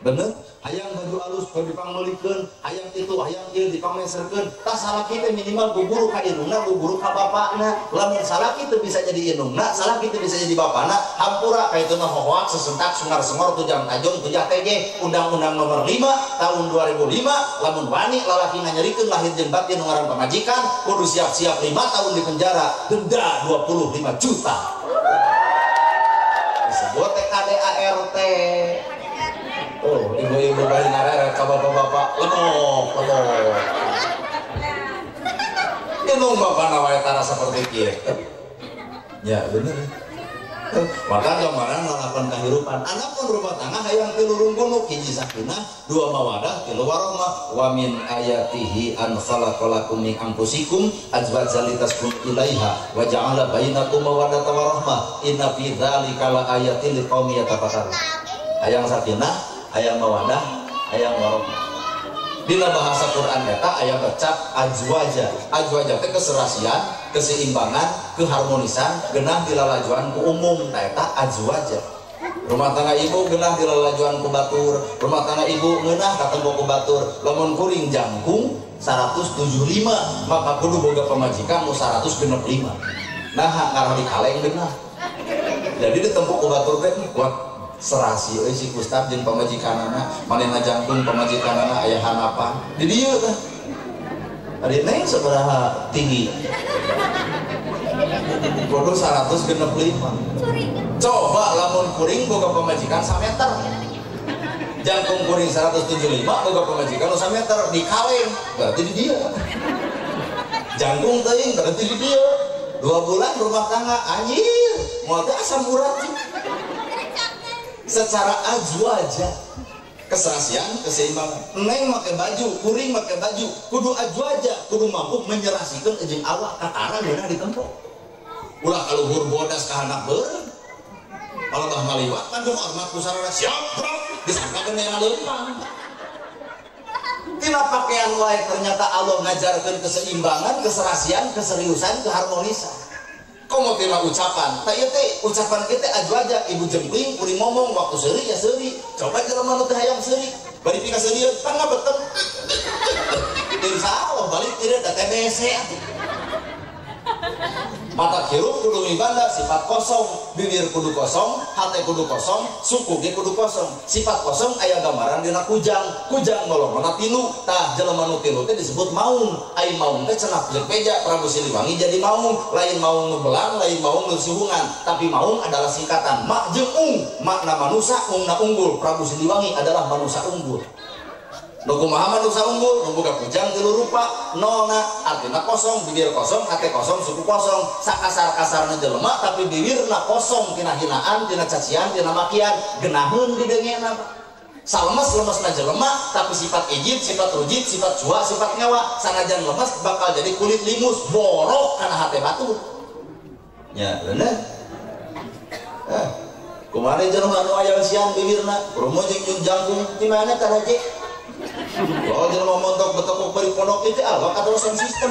Bener? Hayang baju alus kudu dipangmeulikeun, hayang kitu, hayang ieu dipameserkeun. Tah salaki teh minimal guguru ka indungna, guguru ka bapakna. Lamun salaki teu bisa jadi indungna, salaki teu bisa jadi bapakna, hampura ka itu mah hohoak sesentak sungar-sengor tujang tajong tujah teje. Undang-Undang Nomor 5 Tahun 2005, lamun wani lalaki nganyerikeun lahir jeung batin nu ngaran pamajikan, kudu siap-siap 5 tahun di penjara, denda 25 juta. Disebut TKDART. Oh, ibu-ibu bari ngareret ka bapak-bapak, lemok, lemok. Indung bapana wae tara seperti kieu. Ya, bener. Maka gambaran lalapan kehidupan. Anak pun rumah tangga hayang tilu rungkun, hiji sakinah, dua mawadah, tilu warahmah. Wa min ayatihi an khalaqalakum min anfusikum azwajan litaskunu ilaiha wa ja'ala bainakum mawaddatan warahmah. Inna fi dzalika laayatin liqaumin yatafakkarun. Hayang sakinah, hayang mawadah, hayang warahmah. Dina bahasa Quran eta aya kecap azwaja. Azwaja teh keserasian, keseimbangan, keharmonisan, genah dilalajuan ku umum ta eta azwaja. Rumah tangga ibu genah dilalajuan ku batur, rumah tangga ibu ngeunah katempo ku batur. Lamun kuring jangkung 175, maka kudu boga pamajikan nu 165. Nah, ngarah di kaleng genah. Jadi ditempo ku batur teh kuat serasi euy si Gustaf jeung pamajikanana, manehna jangkung pamajikanana aya hanapan. Di dieu tah. Ari neng sabaraha tinggi? Kudu 165. Coba lamun kuring boga pamajikan 1 meter. Jangkung kuring 175 boga pamajikan nu 1 meter di kaleng, berarti di dieu. Jangkung teuing berarti di dieu. 2 bulan rumah tangga anjir, moal teh asam urat. Secara azwaja, keserasian, keseimbangan. Neng make baju, kuring make baju, kudu azwaja, kudu mampu menyerasikan jeung awak kakara geunah ditempo. Ulah kaluhur bodas ka handap beureum. Kalau tah ngaliwat kan kudu hormat ku sarana siap, bro. Disangkakeun aya leumpang. Tina pakaian wae ternyata Allah ngajarkeun keseimbangan, keserasian, keseriusan, keharmonisan. Komo tina ucapan, tak ieu teh ucapan kita azwaja, ibu jempling kuring ngomong waktu seuri ya seuri. Coba jelema nu teu hayang seuri, bari pika seurieun tangga betem. Insyaallah balik tidak da TBC atuh. Mata hirup kudu mibanda sifat kosong, bibir kudu kosong, hati kudu kosong, suku ge kudu kosong. Sifat kosong aya gambaran dina kujang, kujang golongna tilu, tah jelema nu tilu teh disebut maung. Ai maung teh cenah jeung beja Prabu Siliwangi jadi maung, lain maung nu belang, lain maung nu sihungan, tapi maung adalah singkatan mak jeung ung, makna manusa ungna unggul. Prabu Siliwangi adalah manusa unggul. Nu kumaha manusa unggul, nu boga kujang tilu rupa, nolna artina kosong, bibir kosong, hate kosong, suku kosong. Sakasar-kasarna jelema tapi bibirna kosong tina hinaan, tina cacian, tina makian, genaheun didengena. Salemes-lemesna jelema tapi sifat ijib, sifat rujit, sifat cua, sifat ngewa, sanajan lemes bakal jadi kulit limus, borok kana hate batur. Ya, bener. Kumaha jelema anu aya siang bibirna, rumo jeung jangkung, di mana taraje? Oh, jelema montok betekuk bari pondok itu awak atau sound system.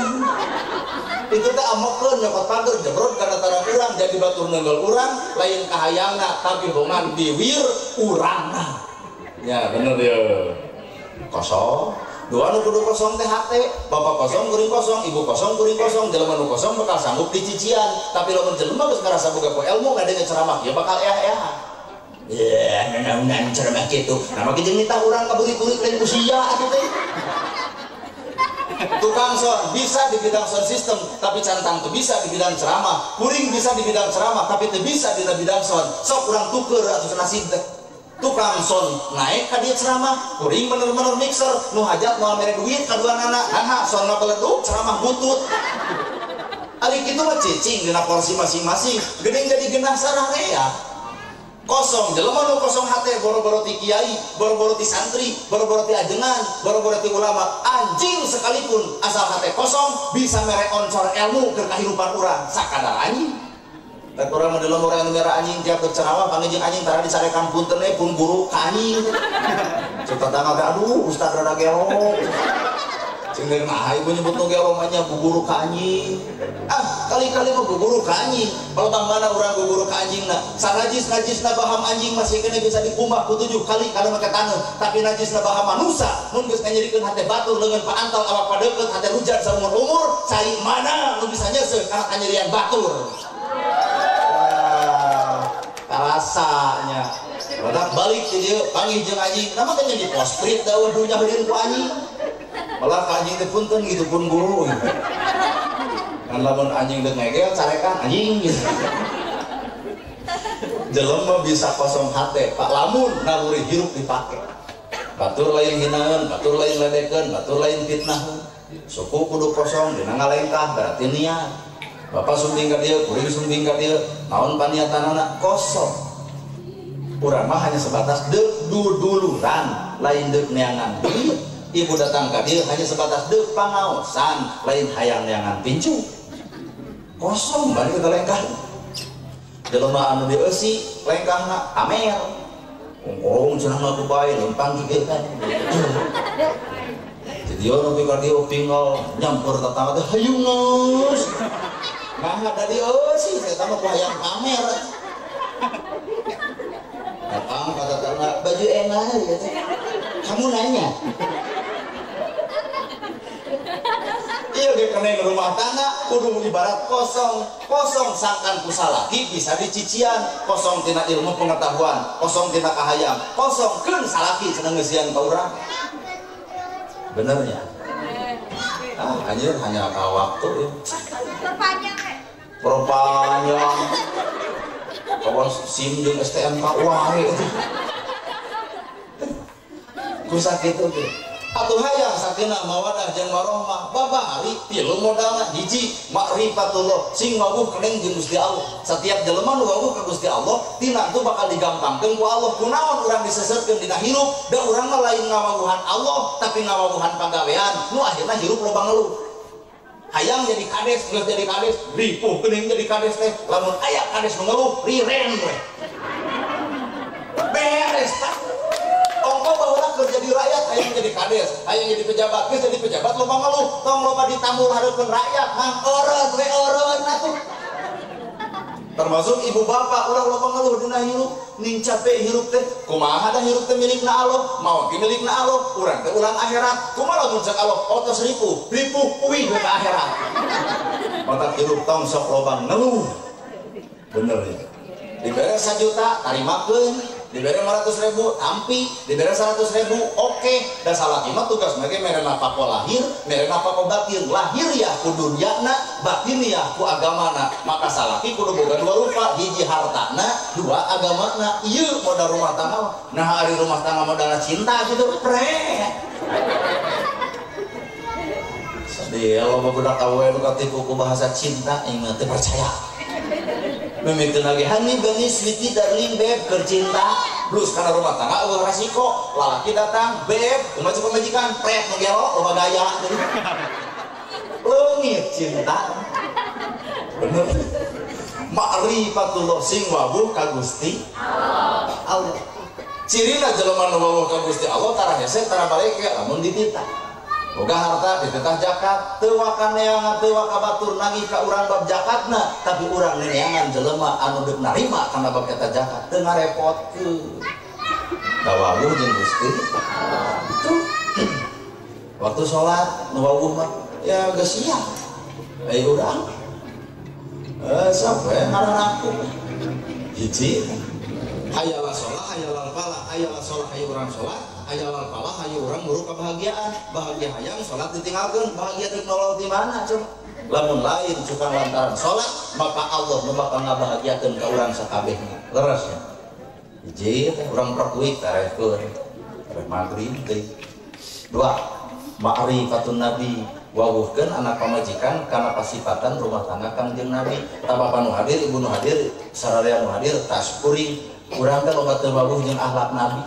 Itu teh amokeun nyokot pager jebrot kana tarang urang jadi batur nenggel urang lain kahayangna tapi bongan biwir urangna. Ya bener ya. Kosong. Dua nu kudu kosong teh hate, bapak kosong kuring kosong, ibu kosong kuring kosong, jelema nu kosong bakal sanggup dicician. Tapi lamun jelema geus ngarasa boga ku ilmu ngadenge ceramah ya bakal eah-eahan. Ya, nanaonan ceramah kitu. Nah, maki jeung nitah urang kabeuri-beuri lain usia atuh teh. Tukang sound bisa di bidang sound system, tapi cantang teu bisa di bidang ceramah. Kuring bisa di bidang ceramah, tapi teu bisa di bidang sound. Sok urang tuker atuh nasib teh. Tukang sound naik ka dieu ceramah, kuring bener-bener mixer, nu hajat moal mere duit kaduanana. Haha, soundna beleduk, ceramah butut. Ari kitu mah cicing dina porsi masing-masing, geuning jadi genah sararea. Kosong, jelema nu kosong hate boro-boro ti kiai, boro-boro ti santri, boro-boro ti ajengan, boro-boro ti ulama, anjing sekalipun asal hate kosong bisa mere oncor ilmu ke kehidupan urang sakadar anjing. Tak urang mah delem urang nu merah anjing tiap berceramah panggil jeung anjing tara dicarekan punten we pun guru ka anjing. Cek tetangga teh aduh ustaz rada gelo. Cing nah ibu nyebut nu gelo mah nya guguru ka anjing. Ah, kali-kali mah guguru ka anjing. Palebang mana urang guguru ka anjingna? Sanajis-najisna baham anjing masih kena bisa dikumbah ku 7 kali kana make taneuh. Tapi najisna baham manusa mun geus nganyerikeun hate batur leungeun paantal awak padeukeut hate rujat saumur-umur, cai mana nu bisa nyeuseuh kana kanyerian batur. Rasanya. Badak balik ke dieu panggih jeung anjing. Nama kan jadi posprit da dunya heureun ku anjing. Malah ka anjing teh punten gitu pun guru gitu. Kan lamun anjing deuk ngegel carekan anjing gitu. Jelema bisa kosong hate, Pak, lamun naluri hirup dipake. Batur lain hinaeun, batur lain ledekeun, batur lain fitnaheun. Suku kudu kosong dina ngalengkah berarti niat. Bapak sumping ka dieu, kuring sumping ka dieu, naon paniatanana kosong. Urang mah hanya sebatas deuk duduluran, lain deuk neangan duit. Ibu datang ka dieu hanya sebatas deuk pangaosan, lain hayang neangan pincu. Kosong bari kita lengkah. Jelema anu dieusi lengkahna pamer. Ongkorong cenah mah ku bae lempang kieu kan. Jadi ono ka dieu pingol nyampur tetangga teh hayung geus. Nah da dieusi eta mah ku hayang pamer. Datang ka tetangga baju enak gitu. Kamu nanya. Iya ge kena rumah tangga kudu ibarat kosong. Kosong sangkan ku salaki bisa dicician, kosong tina ilmu pengetahuan, kosong tina kahayang, kosong keun salaki cenah ngeusian ka urang. Benernya? Ah, anjir hanya ka waktu ya. Perpanjang. Perpanjang. Kawas SIM jeung STNK wae itu. Ku sakitu ge. Atuh hayang sakinah mawadah jeung warohmah babari tilu modalna hiji makrifatullah sing wawuh keneng jeung Gusti Allah. Setiap jelema nu wawuh ka Gusti Allah tina tu bakal digampangkeun ku Allah. Kunaon urang disesetkeun dina hirup da urang mah lain ngawawuhan Allah tapi ngawawuhan pagawean nu akhirna hirup loba ngeluh. Hayang jadi kades geus jadi kades ripuh geuning jadi kades teh lamun aya kades nu ngeluh riren we. Beres tah. Ongko baheula keur jadi rakyat hayang jadi kades, hayang jadi pejabat, geus jadi pejabat loba ngeluh, tong loba ditambul hareupeun rakyat, mang eureun we eureun atuh. Termasuk ibu bapak ulah loba ngeluh dina hirup, ning capek hirup teh, kumaha da hirup teh milikna Allah, maot ge milikna Allah, urang teh ulang akhirat. Kumaha lamun cek Allah, otos ripuh, ripuh uih we ka akhirat. Otak hirup tong sok loba ngeluh. Bener ya. Dibere 1 juta tarimakeun. Diberi 500.000 tampi, diberi 100.000 oke. Dan salah mah tugas mereka mere napako lahir, mere napako batin. Lahir ya ku dunyana, batin ya ku agamana. Maka salaki kudu boga dua rupa, hiji hartana, dua agamana. Ieu modal rumah tangga. Nah hari rumah tangga modalna cinta gitu, pre. Sedih loba budak awewe nu katipu ku bahasa cinta ieu mah teu percaya. Mimikeun lagi honey bunny sweetie darling beb keur cinta plus kana rumah tangga eueuh resiko lalaki datang beb kumaha cek pamajikan pret nu gelo loba gaya leungit cinta bener ma'rifatullah sing wawuh ka Gusti Allah. Cirina jelema nu wawuh ka Gusti Allah tara hese tara baleke lamun dititah boga harta dititah zakat teu waka neangan teu waka batur nagih ka urang bab zakatna tapi urang neangan jelema anu deuk narima kana bab eta zakat teu ngarepotkeun da wawuh jeung Gusti itu waktu salat nu wawuh mah ya geus siap ai urang sok we ngaran aku hiji hayalah sholat hayalal falah hayalah sholat hayu urang sholat hayalal falah hayu urang muru kebahagiaan bahagia hayang sholat ditinggalkeun bahagia deuk nolol di mana coba lamun lain cukang lantaran sholat maka Allah nu bakal ngabahagiakeun ka urang sakabehna leres ya hiji urang perkuik tarehkeun tareh maghrib teh dua ma'rifatun nabi wawuhkeun anak pamajikan kana pasifatan rumah tangga Kangjeng Nabi tah bapa nu hadir ibu nu hadir sararea nu hadir tas kuring urang teh loba teu wawuh jeung akhlak Nabi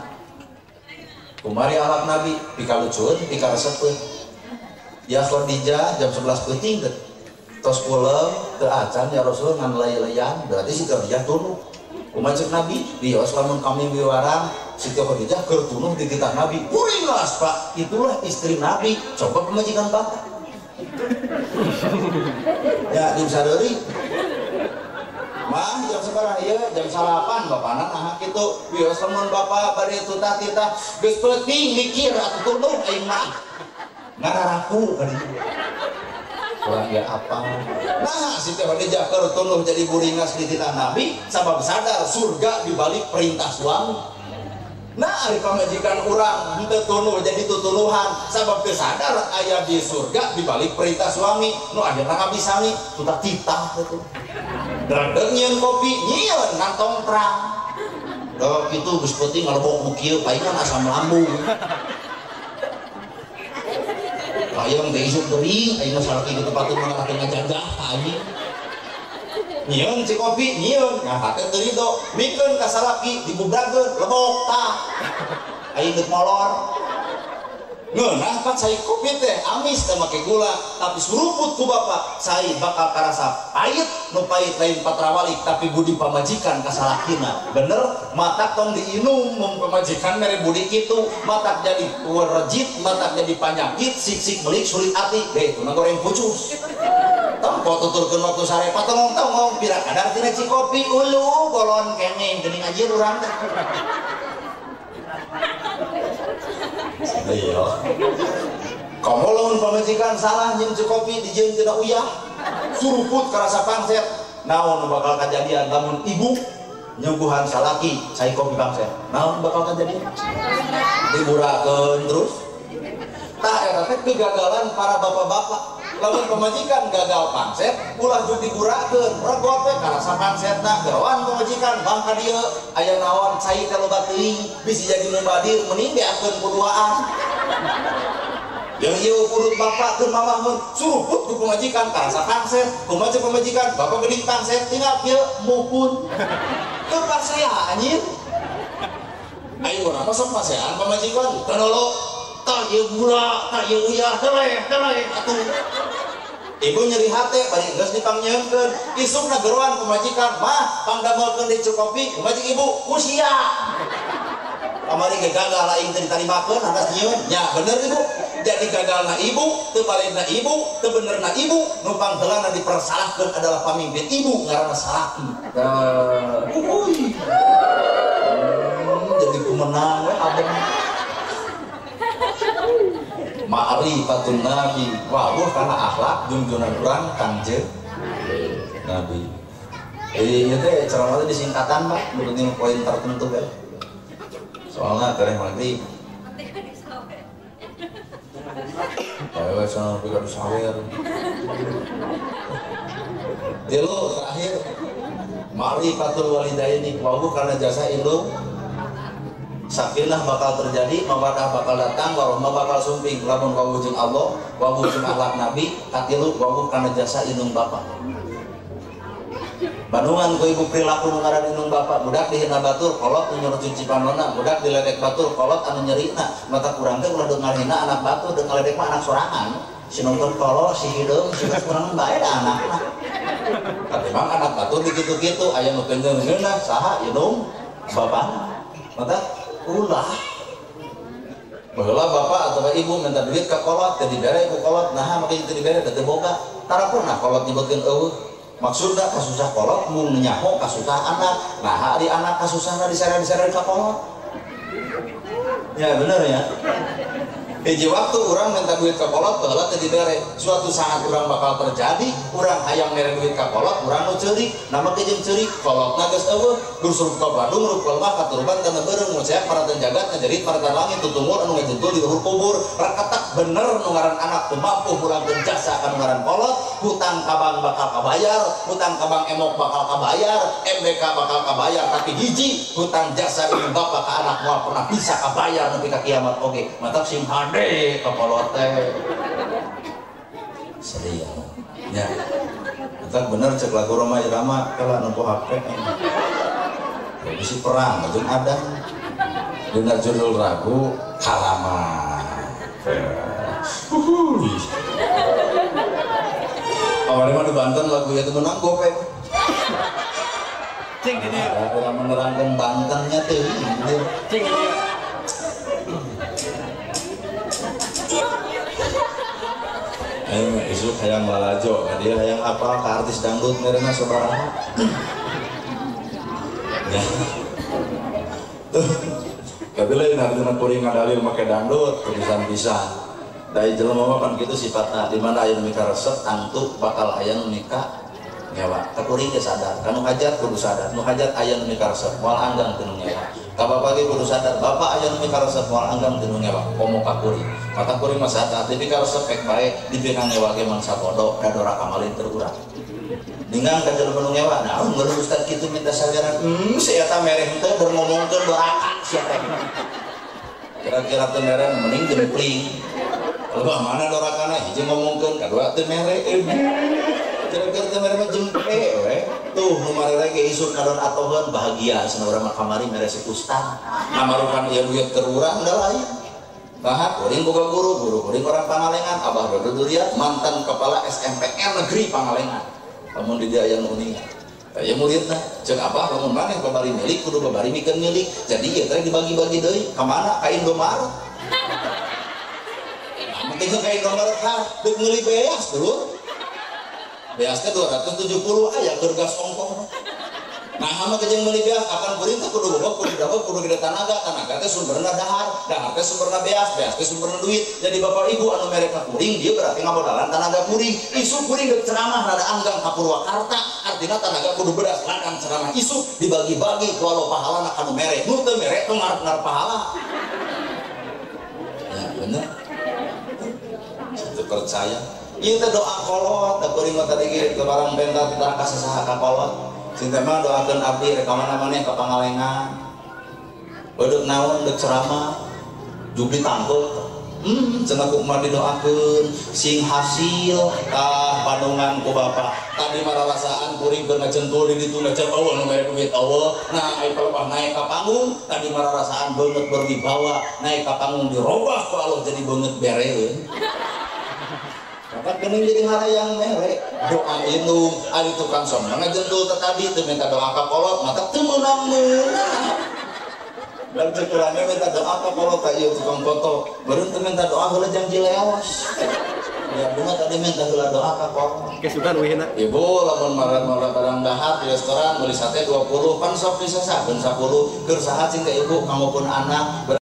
kumari akhlak Nabi pikalucueun pikaresepeun ya Khadijah jam 11 peuting teh tos kulem teu acan ya Rasul ngan lay-layan berarti si Khadijah tunu kumaha ceuk Nabi bios lamun kami wiwarang Siti Khadijah keur tunuh di titah Nabi. Buringas Pak, itulah istri Nabi. Coba pemajikan bapak. Ya, jeung sadeuri. Mah jam sabaraha ieu? Jam 9 bapana nah kitu. Wios lamun bapak bade tutah-titah geus peuting mikir atuh tunuh aing mah. Ngararaku ka ditu. Kurang ya apa? Nah, Siti Khadijah keur tunuh jadi buringas di titah Nabi sabab sadar surga di balik perintah suami. Nah, ari pamajikan urang henteu tunuh jadi tutunuhan sabab teu sadar aya di surga di balik perintah suami. Nu akhirna ngabisani tutah titah kitu. Dredeg nyieun kopi, nyieun ngantong terang. Duh kitu geus peuting ngalebok nu kieu paingan asam lambung. Hayang teh isuk gering, ayeuna salaki kitu patut mah teh ngajajah ka anjing. Nyieun si kopi, nyieun, ngah teh teu rido, mikeun ka salaki dibubrakeun, lebok tah. Aing geus molor. Ngeunah pan cai kopi teh amis teh make gula, tapi suruput ku bapak, cai bakal karasa pahit, nu pahit lain patrawalik tapi budi pamajikan ka salakina. Bener, matak tong diinum mung pamajikan mere budi kitu, matak jadi werejit, matak jadi panyakit, sik-sik melik sulit ati, deh tuna goreng pucus. Tong tuturkeun waktu sare patongong-tongong pira kadar tina ci kopi ulu bolon kenging geuning anjir urang teh. Iya. Kamu lamun pamajikan salah nyeun kopi dijieun tina uyah, suruput karasa pangset. Naon bakal kajadian lamun ibu nyuguhan salaki cai kopi pangset? Naon bakal kajadian? Diburakeun terus. Tah eta teh kegagalan para bapak-bapak. Lamun pamajikan gagal pangset, ulah jeung digurakeun, regot we karasa pangsetna, gawan pamajikan bang ka dieu aya naon cai teh loba teuing, bisi jadi mubadir mending beakeun ku duaan. Yang ieu urut bapak keur mamahun, suruput ku pamajikan karasa pangset, kumaha ceuk pamajikan, bapak geuning pangset tinggal kieu mukun. Teu pasea anjir. Ayo urang mah sok pasean pamajikan, teu nolok. Tah ieu gula, tah ieu uyah, deleh, deleh atuh. Ibu nyeri hate bari geus dipangnyieunkeun, isukna geroan pamajikan, mah pangdamelkeun deui kopi, kumaha jeung ibu, ku sia. Kamari ge gagal aing teu ditarimakeun hanas nyieun. Nya bener ibu. Jadi gagalna ibu, teu balegna ibu, teu benerna ibu, nu pangheulana dipersalahkeun adalah pamimpin ibu ngaranna salaki. Tah, uhuy. Jadi kumenang we abeng. Ma'rifatun Nabi, wawuh karena akhlak junjunan urang Kangjeng Nabi. Jadi ieu teh ceramah teh disingkatan Pak, nu penting poin tertentu kan. Soalnya tereh maghrib. Ayo sono pika disawer. Tilu terakhir ma'rifatul walidaini, wawuh karena jasa indung. Sakinah bakal terjadi, mawadah bakal datang, warahmah bakal sumping. Lamun wawuh jeung Allah, wawuh jeung akhlak Nabi, katilu wawuh kana jasa indung bapak. Bandungan ku ibu perilaku nu ngaran indung bapak, budak dihina batur, kolot nu nyuruh cuci panona, budak diledek batur, kolot anu nyerina. Mata kurang teh ulah deuk ngarhina anak batur, deuk ngaledek mah anak sorangan. Si nonton kolot, si hideung, si geus kurang bae da anakna. Tapi memang anak batur dikitu-kitu, aya nu teu ngeunah saha indung bapana. Mata ulah baheula bapak atau ibu minta duit ka kolot teu dibere ku kolot, naha make teu dibere teu boga. Tara pernah kolot nyebutkeun eueuh. Maksudna kasusah kolot mung nyaho kasusah anak. Naha ari anak kasusahna disare-disare ka kolot. Ya bener ya. Hiji waktu urang minta duit ka kolot baheula teu dibere. Suatu saat urang bakal terjadi, urang hayang mere duit ka kolot, urang nu ceurik, na make jeung ceurik, kolotna geus eueuh, geus ka Bandung, rup lemah katuruban tanah beureum, nguceak maratan jagat, ngajerit maratan langit, tutungur anu ngajentul di luhur kubur, reketek bener nu ngaran anak teu mampu mulangkeun jasa ka nu ngaran kolot, hutang ka bank bakal kabayar, hutang ka bank emok bakal kabayar, MBK bakal kabayar, tapi hiji hutang jasa ibu bapak ka anak moal pernah bisa kabayar nepi ka kiamat oge. Matak sing hade ka kolot teh. Sedih ya. Eta bener cek lagu Rhoma Irama kala nempo HP. Bisi perang jeung ada. Dina judul lagu Kalaman. Uhuy. Awalnya mah di Banten lagu ieu teh menang gope. Cing ini. Orang menerangkan Bantennya tuh. Cing ini. Ayo isuk hayang lalajo, dia hayang apa ke artis dangdut merena sabaraha. Ya. Tuh. Tapi lain artinya kuring ngadalil make dangdut pisan-pisan. Dari jelema mah kan kitu sifatna, di mana aya nu mika resep tangtu bakal aya nu mika ngewa. Ka kuring ge sadar, ka nu hajat kudu sadar, nu hajat aya nu mika resep moal anggang teu nu ngewa. Ka bapak ge kudu sadar, bapak aya nu mika resep moal anggang teu nu ngewa, komo ka kuring. Mata kuring mah sadar, dipika resep pek bae, dipika ngewa ge mangsa bodoh, da dora kamalin keur urang. Ninggang ka jelema nu ngewa, naon ngeluh ustad kitu minta saweran. Si eta mere henteu keur ngomongkeun doraka sia teh. Kira-kira teu mere mending jempling. Lebah mana dorakana hiji ngomongkeun kadua teu mere. Kira-kira teu mere mah jempe we. Tuh nu marere ge isuk kadon atoheun bahagia cenah urang mah kamari mere si ustad. Ngamarukan ieu duit keur urang da lain. Bah kuring boga guru, guru kuring orang Pangalengan, Abah Dodo Duria mantan kepala SMPN Negeri Pangalengan. Lamun di dieu aya nu uninga. Aya muridna, ceuk abah lamun maneh babari milik kudu babari mikeun milik. Jadi ieu teh dibagi-bagi deui ka mana? Ka Indomaret. Penting ka Indomaret ha, deuk meuli beas dulur. Beas teh 270 aya keur gas ongkoh. Nah, mah jeung meuli beas akan kuring teh kudu boga, kudu daweg, kudu gede tanaga, tanaga teh sumberna dahar, dahar teh sumberna beas, beas teh sumberna duit. Jadi bapak ibu anu mere ka kuring dia berarti ngamodalan tanaga kuring. Isuk kuring deuk ceramah rada anggang ka Purwakarta, artina tanaga kudu beras ladang ceramah isuk dibagi-bagi ku alo pahalana ka nu mere. Nu teu mere teu ngarep-ngarep pahala. Ya bener. Satu percaya. Ieu teh doa kolot, da kuring mah tadi ge barang benta teh ka sasaha ka kolot. Cinta mah doakeun abdi rek ka mana maneh ka Pangalengan. Beudeuh naon deuk ceramah jubli tangkul. Cenah ku mah didoakeun sing hasil tah bandungan ku bapak. Tadi mah rarasaan kuring keur ngajentul di ditu ngajen eueuh nu mere duit eueuh. Nah, ai palebah naik ka panggung, tadi mah rarasaan beungeut berwibawa, naik ka panggung dirobah ku Allah jadi beungeut bereun. Bapak geuning jadi harayang mere doa indung ari tukang somna ngajentul teh tadi teu minta doa ka kolot mata teu meunang-meunang. Dan cek urang minta doa ka kolot ka ieu tukang foto beureun teu minta doa heula jang jileos. Ya bunga tadi minta heula doa ka kolot. Kesugan wehna. Ibu lamun marah-marah barang dahar di restoran meuli sate 20 pan sok bisa saben 10 keur saha cing teh ibu kanggo pun anak.